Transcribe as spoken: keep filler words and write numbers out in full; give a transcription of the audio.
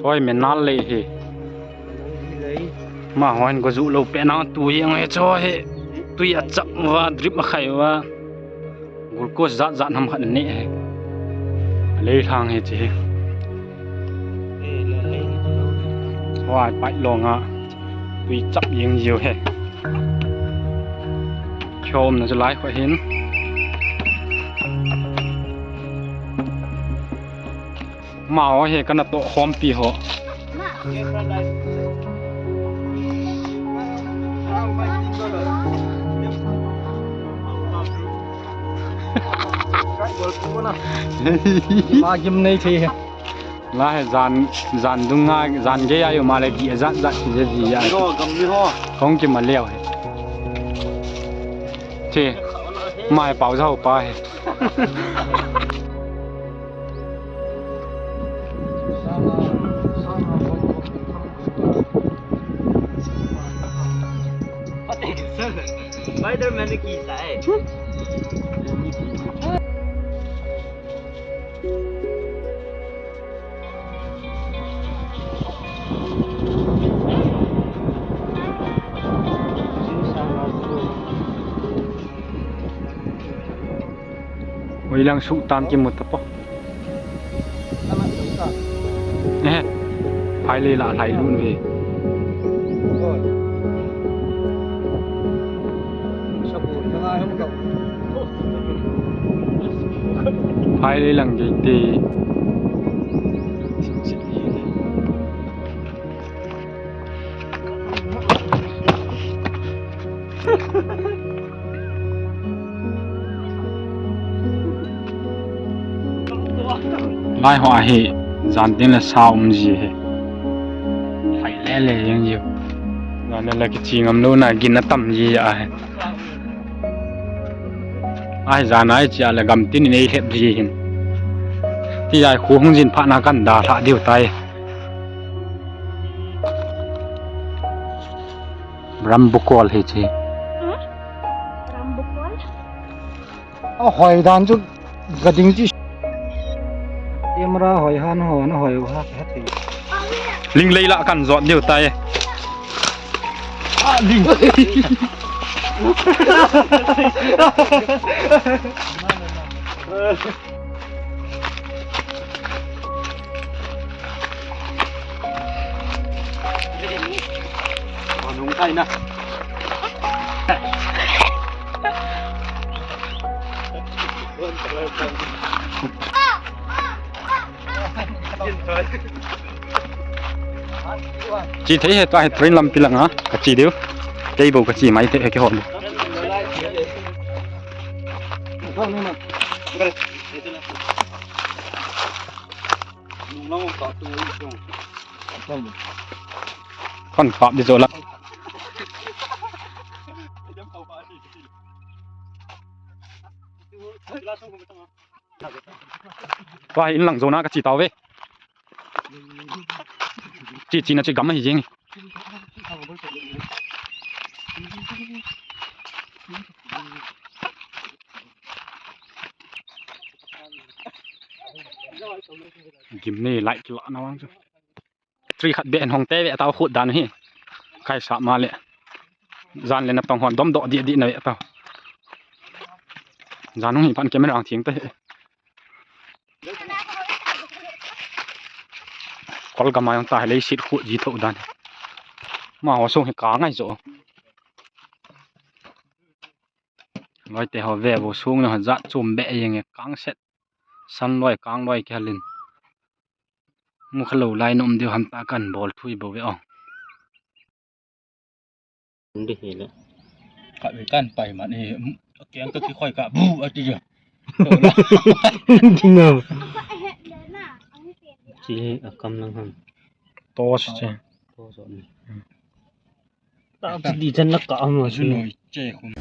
Hoi, menal lei hi. Amahon go ju lou pet na tu jeng e cho hi. Tui achap uva, drip akhai uva. Glucose jat jat ham khat anei hi. Lei lhang hi chi hi. Hoi, pai long a. Tui chap jeng jiu hi. Chom na chu lai kho hin. Amau hi kana toh khompi ho. Ma gim nei thei hi. La hi jan, jan dung a, jan gei a jong ma le gih jat jat ki je ji a. Ho, gam ni ho. Kong ki ma leo hi. Che, ma hi pau jao pa hi. Spider-Man ni kisa e. Hoilang suh tam kimu tapo. Eh, phai lei la lai lun ve. Phai lei lang gei te. Lai ho hi jan tin le sa um ji hi. Phai le le jeng ji. Jan le kichi ngam lou na gin atam ji a hi. Ahi jan a hi chia le gam tin in ei lhep ji hin. Ti jai khu hung jin pha na kan da lha diu tai. Rambukol hi chi. Hmm? Rambukol? A hoi dan chu ga ding chi. Camera hoi han ho na hoi u ha ka thei. Ling lei la kan jot diu tai. A ling. Nung kai na. Chi thei he, tua hi train lampi langa ka chi diu. Kei bou ka chi mai thei he, kei hon. Kon kap di jola. Tua in lang jona ka chi tau ve. Chi chi na chi gam hi jing. Gim ni lai kila na wang chu. Tri khat be hong te ve tau khut dan hi. Kai sa ma le. Jan le na tong hon dom do di di na ve tau. Jan hung hi pan camera ang thing te. Kol ka mai ta le sit khu ji tho dan. Ma ho sung hi ka ngai jo. Loi te ho ve bo sung na jat chum be yeng kang set. San loi kang loi ke halin. Mu kha lo lai nom diu ham ta kan bol thui bo ve ong. Ndi hi le. Ka ve kan pai man e, keng ka ki khoi ka bu ati ja. Dinga. Chi a kam lang ham. Tos che. Tos ni. Ta di chan la ka am. Su noi che khum.